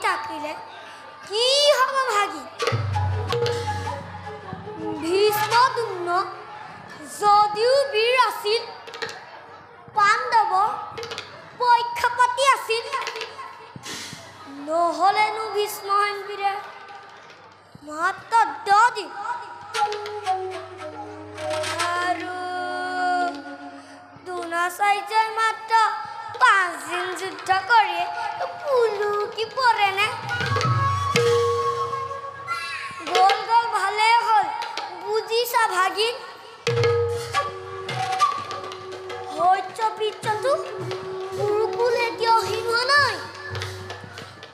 থাকিলে কি হ'ব ভাগি? ভীষ্মদ্ৰোণ যদিও বীৰ আছিল, পাণ্ডৱৰ পক্ষপাতী আছিল, নহ'লেনো ভীষ্মহেন বীৰে মাত্ৰ 10 দিন আৰু দ্ৰোণাচাৰ্যই মাত্ৰ 5 দিন যুদ্ধ কৰি পুলুকি পৰেনে? গ'ল গ'ল, ভালেই হ'ল, বুজিছা ভাগিন? সহ্য বীৰ্যটো গুৰুকুল এতিয়াও হীন হোৱা নাই।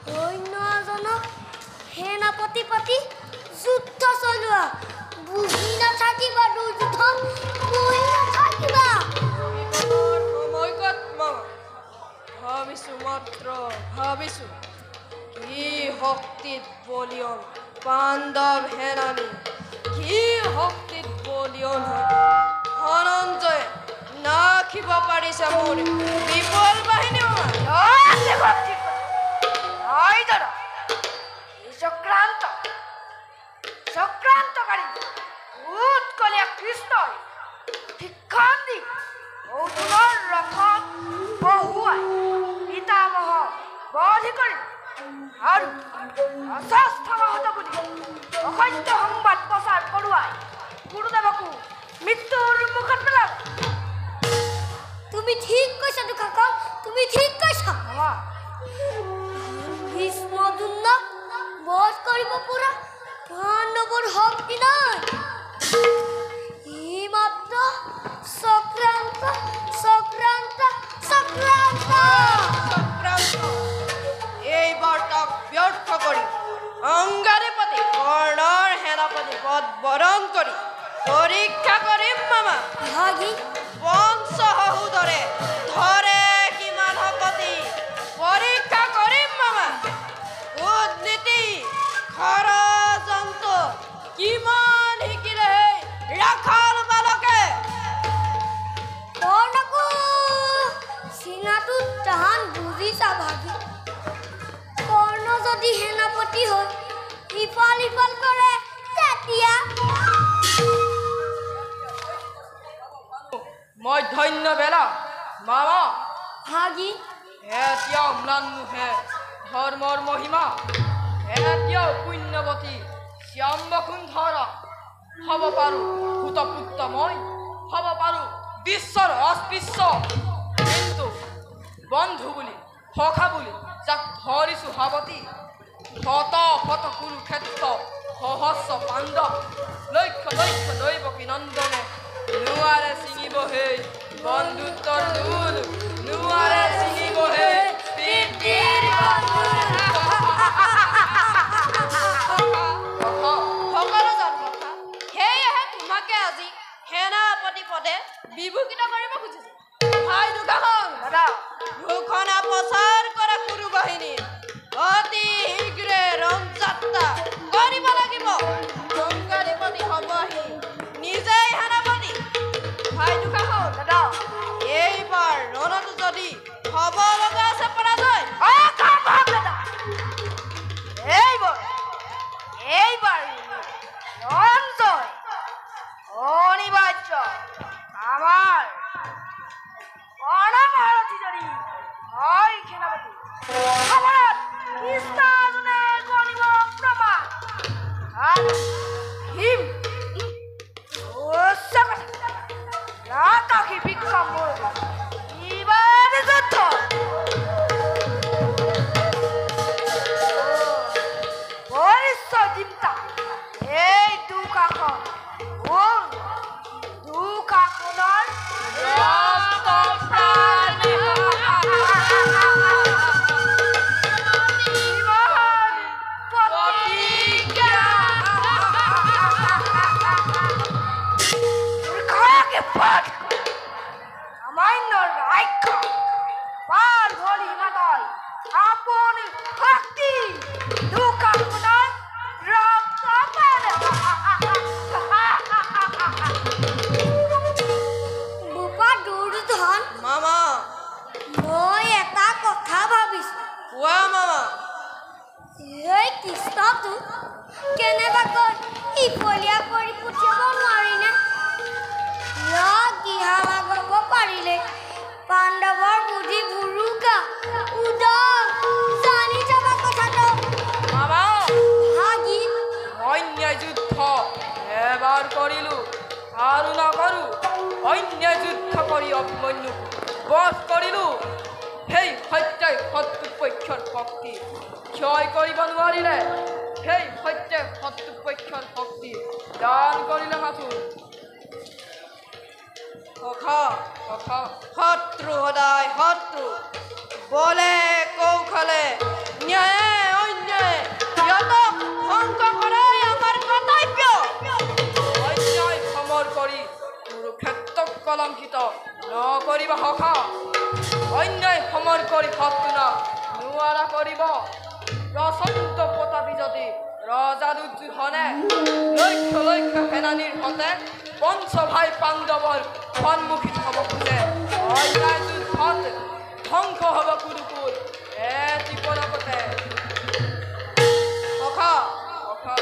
সৈন্য এজনক সেনাপতি পাতি যুদ্ধ চলোৱা, বহি নাথাকিবা দুৰ্যোধন, বহি নাথাকিবা। সময় ক'ত মামা? ভাবিছো, মাত্ৰ ভাবিছো, কি শক্তিত বলিয়ন পাণ্ডৱ সেনানী, কি শক্তিত বলিয়ন হৈ ধনঞ্জয়ে নাখিব পাৰিছে মোৰ বিপুল বাহিনী মামা। দাদা, এই চক্ৰান্ত চক্ৰান্তকাৰী উৎকলীয়া কৃষ্ণই শিক্ষণ দি অৰ্জুনৰ ৰথত বহুৱাই পিতামহ বধি কৰি আৰু অস্বস্থমাহত বুলি অসত্য সংবাদ প্ৰচাৰ কৰোৱাই গুৰুদেৱকো মৃত্যুৰ মুখত পেলালে। তুমি ঠিক কৈছা দুখাকন, তুমি ঠিক কৈছা। মামা, ভীষ্মদ্ৰোণক বধ কৰিব পৰা পাণ্ডৱৰ শক্তি নাই। ই মাত্ৰ চক্ৰান্ত, চক্ৰান্ত, চক্ৰান্ত, চক্ৰান্ত। এইবাৰ তাক ব্যৰ্থ কৰি অংগাৰীপতি কৰ্ণৰ সেনাপতি পদ বৰণ কৰি পৰীক্ষা কৰিম মামা। ভাগিন, পঞ্চ সহোদৰে ধৰে কিমান শকতি পৰীক্ষা কৰিম মামা। কূটনীতি ষড়যন্ত্ৰ কিমান শিকিলে সেই ৰাখাল বালকে। কৰ্ণকো চিনাটো টান, বুজিছা ভাগিন? কৰ্ণ যদি সেনাপতি হৈ ইফাল সিফাল কৰে তেতিয়া মই ধন্য বেলা মামা। ভাগিন, এতিয়াও ম্লান মুখে ধৰ্মৰ মহিমা, এতিয়াও পুণ্যৱতী শ্যাম বসুন্ধৰা। হ'ব পাৰো ভূতপুত্ৰ মই, হ'ব পাৰো বিশ্বৰ অস্পৃশ্য, কিন্তু বন্ধু বুলি সখা বুলি যাক ধৰিছো সাৱতি, শত শত কুৰুক্ষেত্ৰ সহস্ৰ পাণ্ডৱ লক্ষ লক্ষ দৈৱকী নন্দনে নোৱাৰে ছিঙিব সেই বন্ধুত্বৰ দোল, নোৱাৰে ছিঙিব সেই পিতৃৰ সকলো জন্ম। সেয়েহে তোমাকে আজি সেনাপতি পদে বিভূষিত কৰিব খুজিছো। ভাই দুখাখন, দাদা, ঘোষণা প্ৰচাৰ কৰা কুৰু বাহিনীৰ অতি শীঘ্ৰে ৰণযাত্ৰা কৰিব লাগিব। গংগাধিপতি হ'বহি নিজেই সেনাপতি। ভাই দুখাখন, দাদা, এইবাৰ ৰণত যদি হ'ব লগা আছে পৰাজয়, অসম্ভৱ দাদা। এইবাৰ এইবাৰ ৰঞ্জয় অনিবাৰ্য। আমাৰ যুদ্ধটো কেনেবাকৈ ইফলীয়া কৰি পঠিয়াব নোৱাৰিনে? ইয়াক দিহা লগাব পাৰিলে পাণ্ডৱৰ বুদ্ধি ভুৰুকা উদং, জানি যাবা কথাটো। মামা ভাগিন, অন্যায় যুদ্ধ এবাৰ কৰিলো আৰু নকৰো। অন্যায় যুদ্ধ কৰি অভিমন্যুক বধ কৰিলো। সেই সত্যই শত্ৰুপক্ষৰ শক্তি ক্ষয় কৰিব নোৱাৰিলে, সেই সত্যই শত্ৰুপক্ষৰ শক্তি দান কৰিলে মাথো। সখা, সখা, শত্ৰু সদায় শত্ৰু, বলে কৌশলে ন্যায়ে অন্যায়ে সিহঁতক ধ্বংস কৰাই আমাৰ কৰ্তব্য। অন্যায় সমৰ কৰি কুৰুক্ষেত্ৰক কলংকিত নকৰিব সখা। অন্যায় সমৰ কৰি শত্ৰুনা নোৱাৰা কৰিব। প্ৰচণ্ড প্ৰতাপী যদি ৰজা দুৰ্যোধনে লক্ষ লক্ষ সেনানীৰ সতে পঞ্চভাই পাণ্ডৱৰ সন্মুখীন হ'ব খোজে, অন্যায় যুদ্ধত ধ্বংস হ'ব কুৰুকুল এটি পলকতে। সখা, সখা,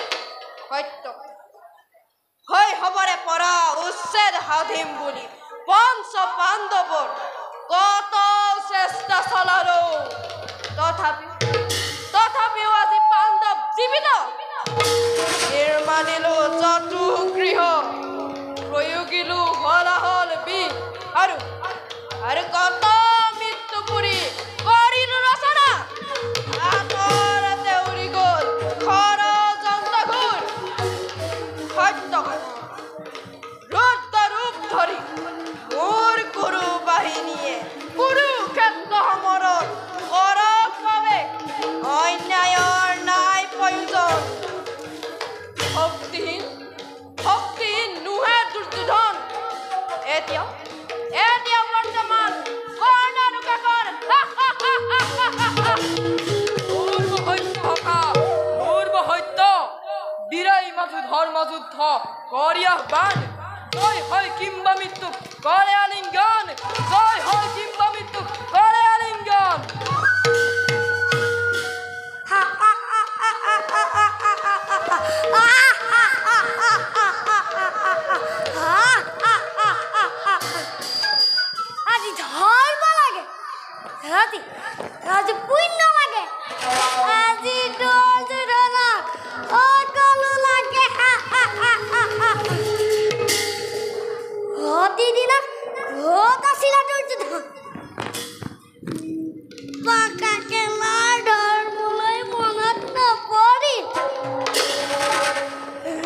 সত্য হৈ হ'বৰে পৰা উচ্ছেদ সাধিম বুলি পঞ্চ পাণ্ডৱৰ কত চেষ্টা চলালো, তথাপিও আজি পাণ্ডৱ জীৱিত। নিৰ্মাণিলো যতু গৃহ, প্ৰয়োগিলো হলাহল বিষ, আৰু আৰু কত মৃত্যুপুৰী কৰিলো ৰচনা। আঁতৰতে উৰি গ'ল ষড়যন্ত্ৰঘোৰ। সত্য কথা, ৰুদ্ৰ ৰূপ ধৰি মোৰ গুৰু বাহিনীয়ে কুৰুক্ষেত্ৰ সমৰত কৰক প্ৰৱেশ। অন্যায়ৰ নাই প্ৰয়োজন। শক্তিহীন শক্তিহীন নোহে দুৰ্যোধন এতিয়া এতিয়া বৰ্তমান কৰ্ণ দুৰ্গাকৰ। পূৰ্ব সত্য সখা, পূৰ্ব সত্য। বীৰাই মাথো ধৰ্ম যুদ্ধ কৰি আহ্বান, জয় হয় কিম্বা মৃত্যু কৰে আলিঙ্গন, জয় হয় কিম্বা মৃত্যু কৰে আলিঙ্গন। আজি ধৰ্ম লাগে, আজি আজি পুণ্য লাগে, আজি দুৰ্যোধনক সকলো লাগে। প্ৰতিদিনা ক'ত আছিলা দুৰ্যোধন? পাকা কেলাৰ ধৰ্মলৈ মনত নপৰিল।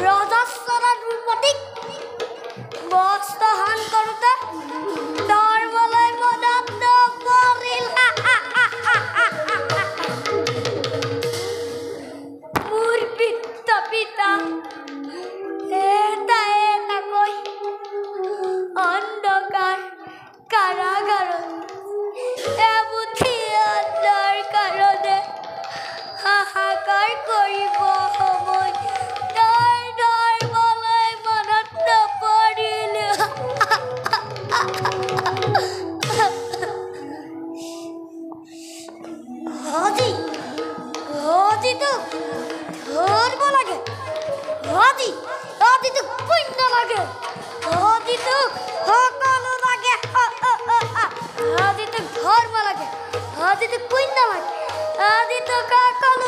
ৰজস্বলা দ্ৰৌপদীক বস্ত্ৰহৰণ কৰোঁতে ধৰ্মলৈ মনত নপৰিল। মোৰ পিতা পিতা এটা এটাকৈ অন্ধকাৰ কাৰাগাৰত এমুঠি অন্নৰ কাৰণে হাহাকাৰ কৰিব সময় তাৰ ধৰ্মলৈ মনত নপৰিল। আজি আজি তোক ধৰ্ম লাগে, আজি আজি তোক পুণ্য লাগে, আজি তোক সকলো লাগে। আজি তোক ধৰ্ম লাগে, আজি তোক পুণ্য লাগে, আজি তোক সকলো